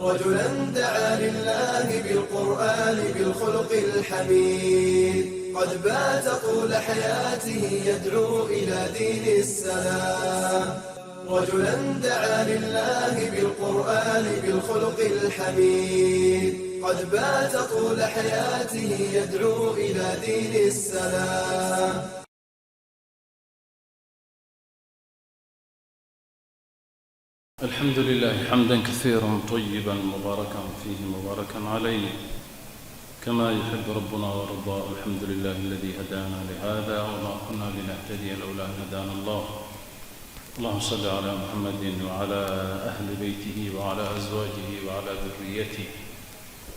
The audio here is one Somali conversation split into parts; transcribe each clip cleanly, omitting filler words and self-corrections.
رجلا دعا لله بالقرآن بالخلق الحميد، قد بات طول حياته يدعو إلى دين السلام. رجلا دعا لله بالقرآن بالخلق الحميد، قد بات طول حياته يدعو إلى دين السلام. الحمد لله حمدا كثيرا طيبا مباركا فيه مباركا عليه كما يحب ربنا ويرضى. الحمد لله الذي هدانا لهذا وما كنا لنهتدي لولا أن هدانا الله. اللهم صل على محمد وعلى أهل بيته وعلى أزواجه وعلى ذريته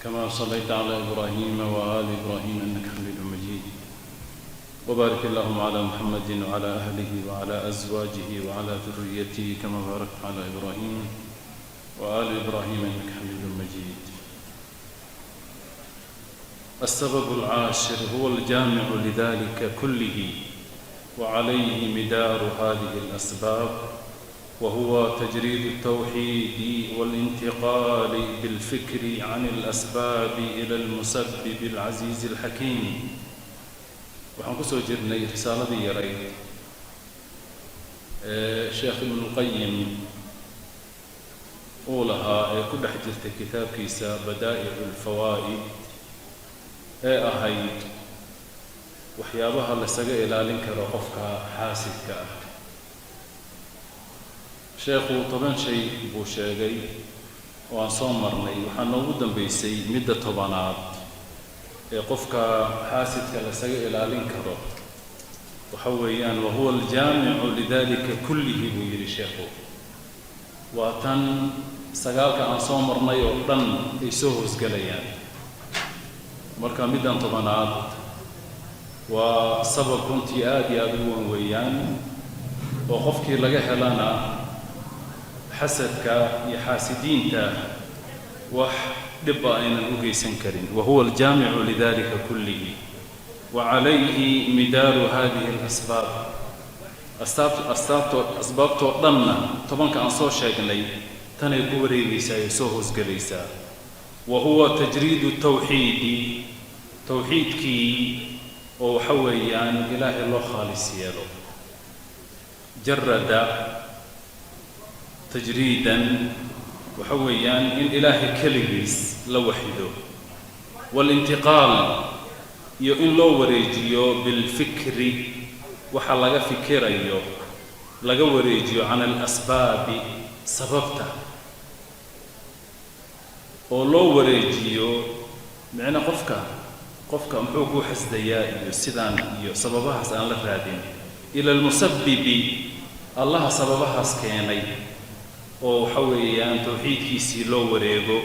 كما صليت على إبراهيم وآل إبراهيم إنك حميد مجيد، وبارك اللهم على محمد وعلى أهله وعلى أزواجه وعلى ذريته كما باركت على إبراهيم وآل إبراهيم إنك حميد مجيد. السبب العاشر هو الجامع لذلك كله وعليه مدار هذه الأسباب، وهو تجريد التوحيد والانتقال بالفكر عن الأسباب إلى المسبب العزيز الحكيم. Waxaan ku soo jirnay risaaladii yarayd ee Sheekh Ibnulqayim uu lahaa ee ku dhex jirtay kitaabkiisa Badaa'icu Alfawaa'id, ee ahayd waxyaabaha laysaga ilaalin karo qofka xaasidka ah. Sheekhu 10 shay buu sheegay oo aan soo marnay. Waxaa noogu dambeysay midda 10aad ee qofka xaasidka lasaga ilaalin karo. Waxa weeyaan وهو الجامع لذلك كله buu yidhi sheekhu. Waa tan sagaalka aan soo marnay oo dhan ay soo hoosgelayaan. Marka middan 10aad waa sabab runtii aada iyo aada u weyn weeyaan, oo qofkii laga helana xasadka iyo xaasidiinta wax dhibba aynan u geysan karin. وهو الجامع لذلك كله وعليه مدار هذه الأسباب. Astaabto asbaabtoo dhanna, 10ka aan soo sheegnay, tanay ku wareegaysaa ay soo hoosgelaysaa. وهو تجريد التوحيد, towxiidkii oo waxa weeyaan Ilaahay loo khaalis yeelo. جرد تجريدا waxa weeyaan in Ilaahay keligiis la waxido. والانتقال, iyo in loo wareejiyo بالفكر, waxa laga fikirayo laga wareejiyo, عن الأسباب, sababta, oo loo wareejiyo micna qofka muxuu kuu xasdayaa iyo sidaan iyo sababahaas aan la raadin, إلى المسبب, Allaha sababahaas keenay, oo waxa weeyaan towxiidkiisii loo wareego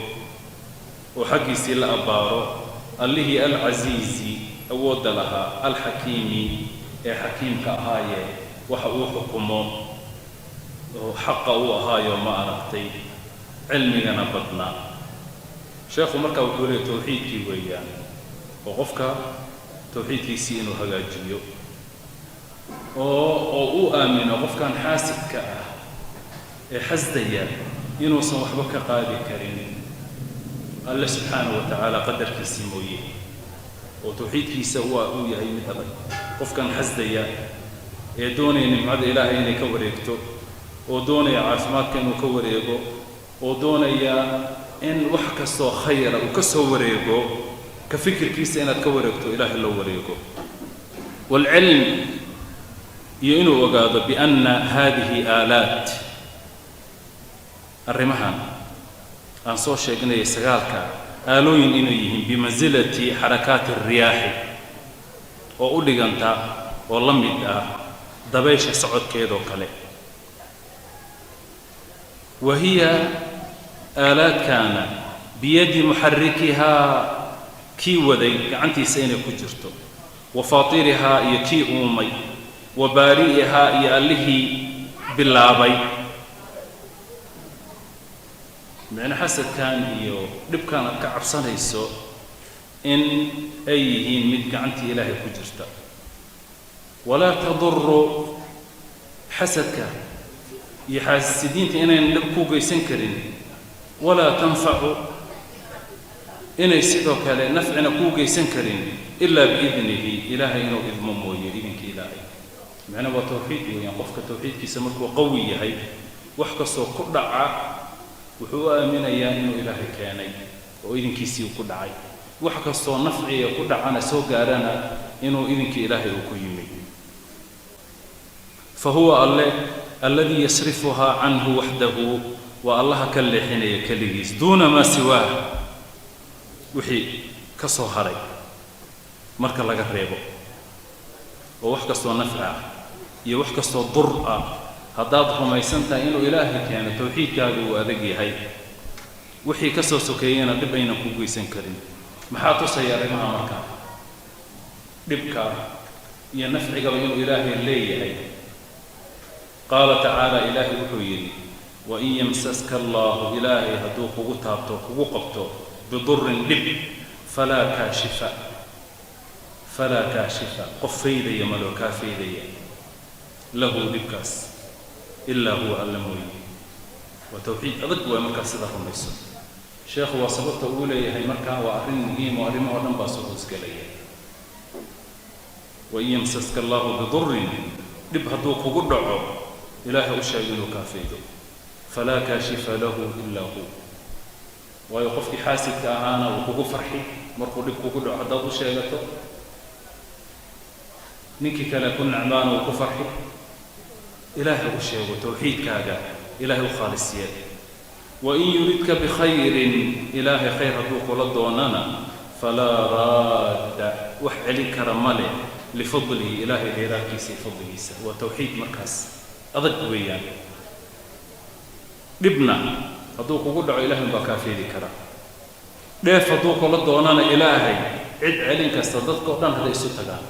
oo xaggiisii la abbaaro, Allihii العزيز awoodda lahaa, الحكيم ee xakiimka ahaaye waxa uu xukumo oo xaqa uu ahaayo, ma aragtay, cilmigana badnaa. Sheekhu marka wuxuu leeyay towxiidkii weeyaan, oo qofka towxiidkiisii inuu hagaajiyo oo uu aamino qofkan xaasidka ah ee xasdaya inuusan waxba ka qaadi karin Alle subxaanahu wa tacaala qadarkiisii mooye, oo towxiidkiisa waa uu yahay mid adag. Qofkan xasdaya ee doonaya nimcada Ilaahay inay ka wareegto, oo doonaya caafimaadka inuu ka wareego, oo doonaya in wax kastoo khayra uu ka soo wareego, ka fikirkiisa inaad ka wareegto, Ilaahay loo wareego. والعلم, iyo inuu ogaado بأن هذه آلات, arrimahan aan soo sheegnay sagaalka, aalooyin inay yihiin بمنزلة حركات الرياح, oo u dhiganta oo la mid ah dabaysha socodkeedoo kale. وهي aalaadkaana بيد محركها, kii waday gacantiisa inay ku jirto, وفاطرها, iyo kii uumay, وبارئها, iyo Allihii bilaabay. Micno xasadkan iyo dhibkan aad ka cabsanayso in ay yihiin mid gacantii Ilaahay ku jirta. ولا تضر, xasadka iyo xaasidiinta inayn dhib ku geysan karin. Walaa tanfacu, inay sidoo kale nafcina kuu geysan karin, ilaa biidnihi, Ilaahay inuu idmo mooye, idinka Ilaahay. Macnaa waa tawxiid weeyaan. Qofka tawxiidkiisa markuu qawi yahay, wax kastoo ku dhaca wuxuu u aaminayaa inuu Ilaahay keenay oo idinkiisii ku dhacay, wax kastoo nafciga ku dhacana, soo gaarana, inuu idinkii Ilaahay uu ku yimid. Fa huwa Alle alladii yasrifuhaa canhu waxdahu, waa Allaha ka leexinaya keligiis, duuna maa siwaah, wixii ka soo haray marka laga reebo. Oo wax kastoo nafci ah iyo wax kastoo dur ah, haddaad rumaysan tahay inuu Ilaahay keeno, tawxiidkaaga uu adag yahay, wixii ka soo sokeeyena dhib aynan ku geysan karin. Maxaa tusaya arrimaha marka, dhibka iyo nafcigaba inuu Ilaahay leeyahay? Qaala tacaala, Ilaahay wuxuu yidhi: "Wain yamsaska Allaahu," Ilaahay hadduu kugu taabto, kugu qabto, "bidurin," dhib, "falaa kaashifa," falaa kaashifa, qof faydaya maloo kaa faydaya, "lahu," dhibkaas, "ilaa huwa," Alla mooye. Waa tawxiid adag waay markaas sida rumayso. Sheekhu waa sababta uu leeyahay markaa waa arrin muhiim oo arrimahoo dhan baa soo hoosgelaya. Wain yamsaska Allahu bidurin, dhib hadduu kugu dhaco, Ilaahay u sheego inuu kaa faydo, falaa kaashifa lahu ilaa hu. Waayo, qofkii xaasidka ahaana uu kugu farxi markuu dhib kugu dhaco haddaad u sheegato, ninkii kale ku nacmaana uu ku farxi. Ilaahay u sheego, tawxiidkaaga Ilaahay u khaalis yeel. Wain yuridka bikhayrin, Ilaahay khayr hadduu kula doonana, falaa raadda, wax celin kara ma leh, lifadlihi, Ilaahay dheeraadkiisa iyo fadligiisa. Waa tawxiid markaas adag weeyaan. Dhibna hadduu kugu dhaco, Ilahay unbaa kaa feedi karaa. Dheef hadduu kula doonana, Ilaahay cid celin kasta, dadka o dhan hadday isu tagaan,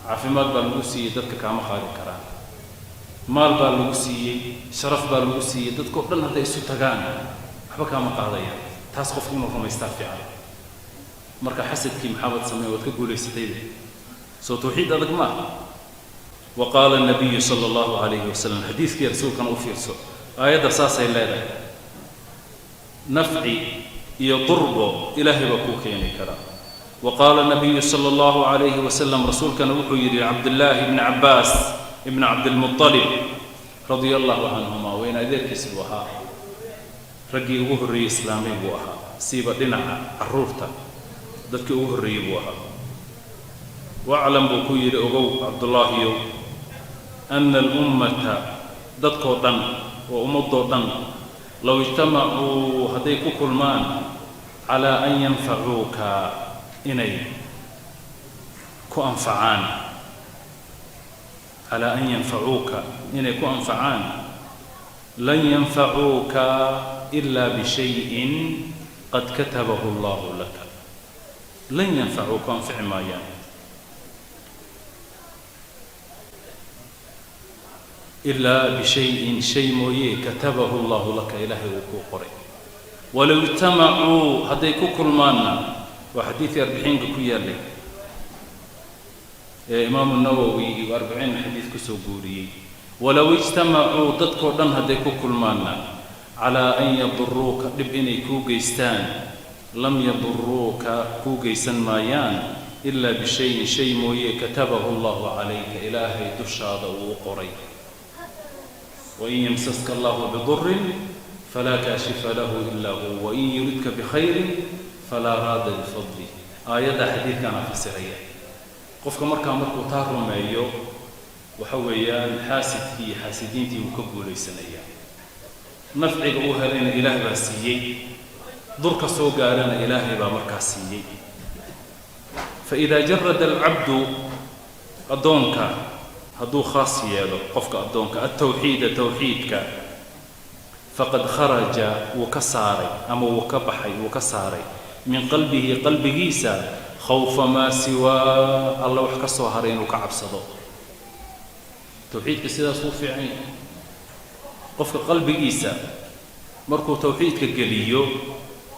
caafimaad baa lagu siiyey, dadka kaama qaadi karaan. Maal baa lagu siiyey, sharaf baa lagu siiyey, dadka o dhan hadday isu tagaan waxba kaama qaadayaan. Taas qofku inuu rumaystaa fiican. Marka xasadkii maxaabad samey, waad ka guulaysataybe. Soo tawxiid adag ma aha? Wa qaala nabiyu sala allahu calayhi wasalam, xadiiskii rasuulkana u fiirso, aayadda saasay leedahay: nafci iyo durbo Ilaahay baa kuu keeni karaa. Wa qaala nabiyu sala allahu calayhi wasalam, rasuulkana wuxuu yidhi Cabdillaahi ibni Cabbaas ibni Cabdilmuطalib radia allahu canhuma, wayna adeerkiis buu ahaa, raggii ugu horreeyey islaamay buu ahaa, siiba dhinaca carruurta dadkii ugu horreeyey buu ahaa. "Waclam," buu ku yidhi, "ogow Cabdullaahiyow, ana alummata," dadkoo dhan oo ummadoo dhan, "low ijtamacuu," hadday ku kulmaan, "calaa an yanfacuuka," inay ku anfacaan, calaa an yanfacuuka, inay ku anfacaan, "lan yanfacuuka ilaa bishayin qad katabahu Allahu laka." Lan yanfacuuka, anfici maayaan, ilaa bishayin, shay mooye, katabahu Allahu laka, Ilaahay uu kuu qoray. Walow ijtamacuu, hadday ku kulmaanna, waa xadiidkii arbaciinka ku yaallay ee Imaamu Nawowi iyo arbaciin xadiid kusoo guuriyey. Walow ijtamacuu, dadkoo dhan hadday ku kulmaanna, calaa an yaduruuka, dhib inay kuu geystaan, lam yaduruuka, kuu geysan maayaan, ilaa bishayin, shay mooye, katabahu Allahu calayka, Ilaahay dushaada uu u qoray. Wain yamsaska Allahu bidurin falaa kaashifa lahu ilaa hu, wain yuridka bikhayrin falaa raada lifadlih. Aayadda xadiidkana fasiraya. Qofka markaa markuu taa rumeeyo, waxa weeyaan xaasidkii iyo xaasidiintii wuu ka guulaysanayaa. Nafciga uu helayna Ilaah baa siiyey, durka soo gaarana Ilaahay baa markaa siiyey. Faidaa jarada alcabdu, addoonka hadduu khaas yeelo, qofka addoonka, altawxiida, tawxiidka, faqad kharaja, wuu ka saaray ama wuu ka baxay, wuu ka saaray, min qalbihi, qalbigiisa, khawfa maa siwaa, Alla wax ka soo haray inuu ka cabsado. Tawxiidka sidaas wuu fiican yahay. Qofka qalbigiisa markuu tawxiidka geliyo,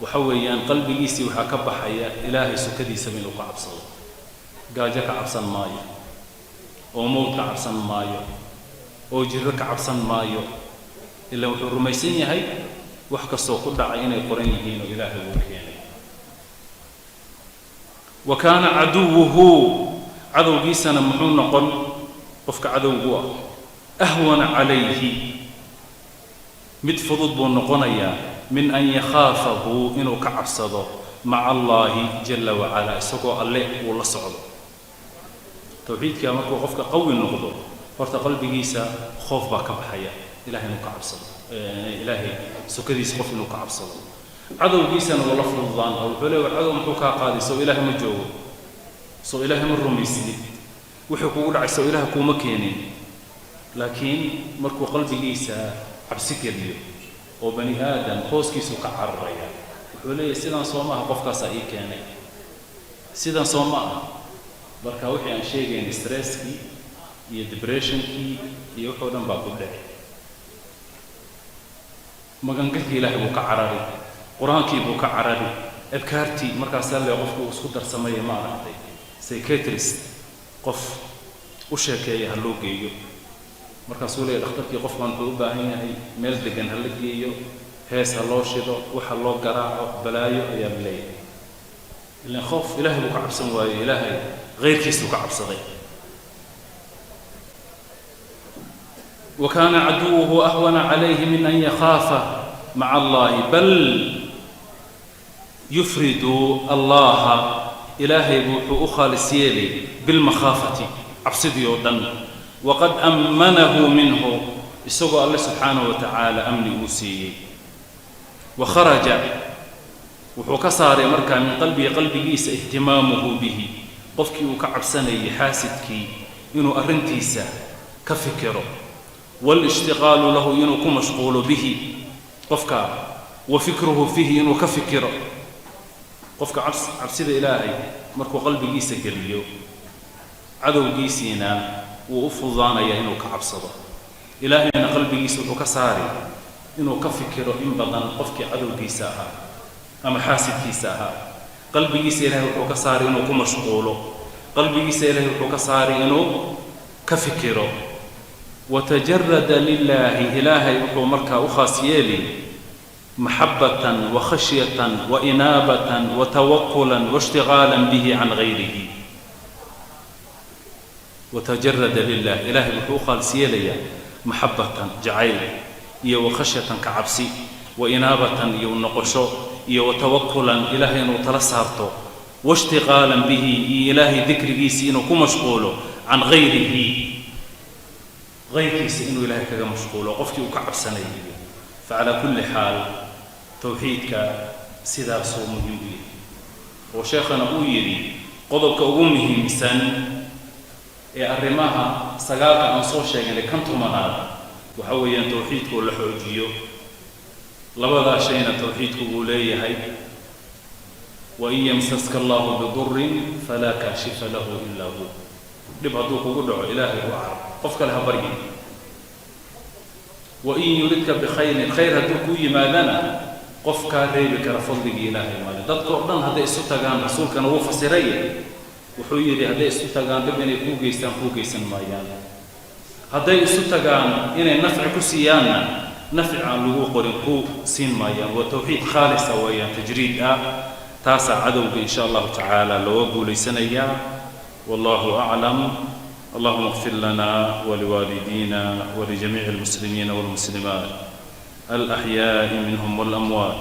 waxa weeyaan qalbigiisii waxaa ka baxaya Ilaahay sokadiisaba inuu ka cabsado. Gaajo ka cabsan maayo, oo mowd ka cabsan maayo, oo jiro ka cabsan maayo, ilaa wuxuu rumaysan yahay Wax kastoo ku dhacay inay qoran yihiin oo Ilaahay uu keenay. Wa kaana caduwuhu, cadowgiisana muxuu noqon? Qofka cadowgu ah ahwana calayhi, mid fudud buu noqonayaa, min an yakhaafahu, inuu ka cabsado, maca Allaahi jalla wacalaa, isagoo Alle uu la socdo. Towxiidka markuu qofka qawi noqdo, horta qalbigiisa khoof baa ka baxaya Ilahay inuu ka cabsado, Ilaahay sokadiisa qof inuu ka cabsado. Cadowgiisana wuu la fududaan oo wuxuu leeya: "War, cadow muxuu kaa qaaday? Soo Ilaahay ma joogo? Soo Ilaahay ma rumaysnid? Wuxuu kugu dhacay soo Ilaahay kuuma keenin?" Laakiin markuu qalbigiisa cabsi geliyo oo bani aadam hooskiisuu ka cararaya, wuxuu leeyahay: "Sidaan soo ma aha? Qofkaasaa ii keenay. Sidaan soo ma aha?" Marka wixii aan sheegayn, stresskii iyo depressionkii iyo wuxuu dhan baa ku dhici. Magangalkii Ilaahay buu ka carari, Qur-aankii buu ka carari, adkaartii. Markaasaa le qofku uu isku darsamaya, ma aragtay, psychiatrist qof u sheekeeya ha loo geeyo. Markaasuu leeyahy dhakhtarkii: "Qofkan wuxuu u baahan yahay meel degan ha la geeyo, hees ha loo shido, waxa loo garaaco, balaayo ayaa la leeyahay." Ilaan khoof Ilaahay buu ka cabsan waaye, Ilaahay hayrkiisuu ka cabsaday. Wa kaana caduwuhu ahwana calayhi min an yakhaafa maca Allahi, bal yufridu Allaha, Ilaahay buu wuxuu u khaalis yeelay bilmakhaafati, cabsidii oo dhan. Waqad ammanahu minhu, isagoo Alle subxaanahu wa tacaala amni uu siiyey. Wa kharaja, wuxuu ka saaray markaa, min qalbihi, qalbigiisa, ihtimaamuhu bihi, qofkii uu ka cabsanayay, xaasidkii, inuu arrintiisa ka fikiro, waalishtiqaalu lahu, inuu ku mashquulo, bihi, qofka, wa fikruhu fiihi, inuu ka fikiro qofka. Cabsida Ilaahay markuu qalbigiisa geliyo, cadowgiisiina wuu u fududaanayaa inuu ka cabsado. Ilaahayna qalbigiisa wuxuu ka saari inuu ka fikiro in badan qofkii cadowgiisa ahaa ama xaasidkiisa ahaa. Qalbigiisa Ilahay wuxuu ka saari inuu ku mashquulo. Qalbigiisa Ilahay wuxuu ka saari inuu ka fikiro. Watajarada lilaahi, Ilaahay wuxuu markaa u khaas yeeli maxabatan wa khashyatan wa inaabatan wa tawakulan waishtigaalan bihi can gayrihi. Watajarada lilah, Ilaahay wuxuu u khaalis yeelayaa maxabatan, jacayl, iyo wa khashyatan, ka cabsi, wa inaabatan, iyo noqosho, iyo wa tawakulan, Ilaahay inuu tala saarto, waishtiqaalan bihi, iyo Ilaahay dikrigiisii inuu ku mashquulo, can gayrihi, hayrkiisa inuu Ilaahay kaga mashquulo qofkii uu ka cabsanayay. Facalaa kulli xaal, towxiidka sidaasuu muhiim u yahay, oo sheekhana uu yidhi qodobka ugu muhiimsan ee arrimaha sagaalka aan soo sheegnay kan 10aad waxa weeyaan towxiidka oo la xoojiyo. Labadaa shayna towxiidku uu leeyahay: wain yamsaska Allahu bidurin falaa kaashifa lahu ilaa hu. Dhib hadduu kugu dhaco, Ilaahay u carab, qof kale ha baryin. Wain yuridka bikhayrin, khayr hadduu kuu yimaadana, qof kaa reebi kara fadligii Ilaahay male. Dadka oo dhan hadday isu tagaan, rasuulkana wuu fasiray, wuxuu yidhi hadday isu tagaan dhib inay kuu geystaan, kuu geysan maayaan. Hadday isu tagaan inay nafci ku siiyaanna, nafci aan lagu qorin ku siin maayaan. Waa towxiid khaalisa weeyaan, tajriid ah. Taasaa cadowga insha Allahu tacaala looga guulaysanayaa. Wallahu aclam. اللهم اغفر لنا ولوالدينا ولجميع المسلمين والمسلمات الأحياء منهم والأموات.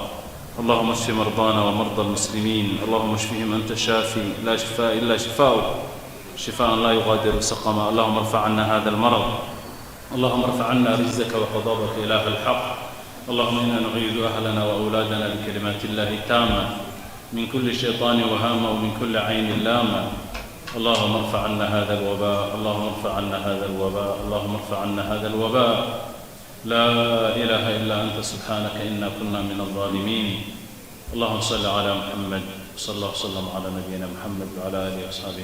اللهم اشف مرضانا ومرضى المسلمين. اللهم اشفهم، أنت الشافي، لا شفاء إلا شفاؤك، شفاء لا يغادر سقما. اللهم ارفع عنا هذا المرض. اللهم ارفع عنا رجزك وغضبك، إله الحق. اللهم إنا نعيذ أهلنا وأولادنا بكلمات الله التامة من كل شيطان وهامة ومن كل عين لامة. اللهم ارفع عنا هذا الوباء. اللهم ارفع عنا هذا الوباء. اللهم ارفع عنا هذا الوباء. لا إله إلا أنت، سبحانك إنا كنا من الظالمين. اللهم صل على محمد، وصلى الله وسلم على نبينا محمد وعلى آله وأصحابه.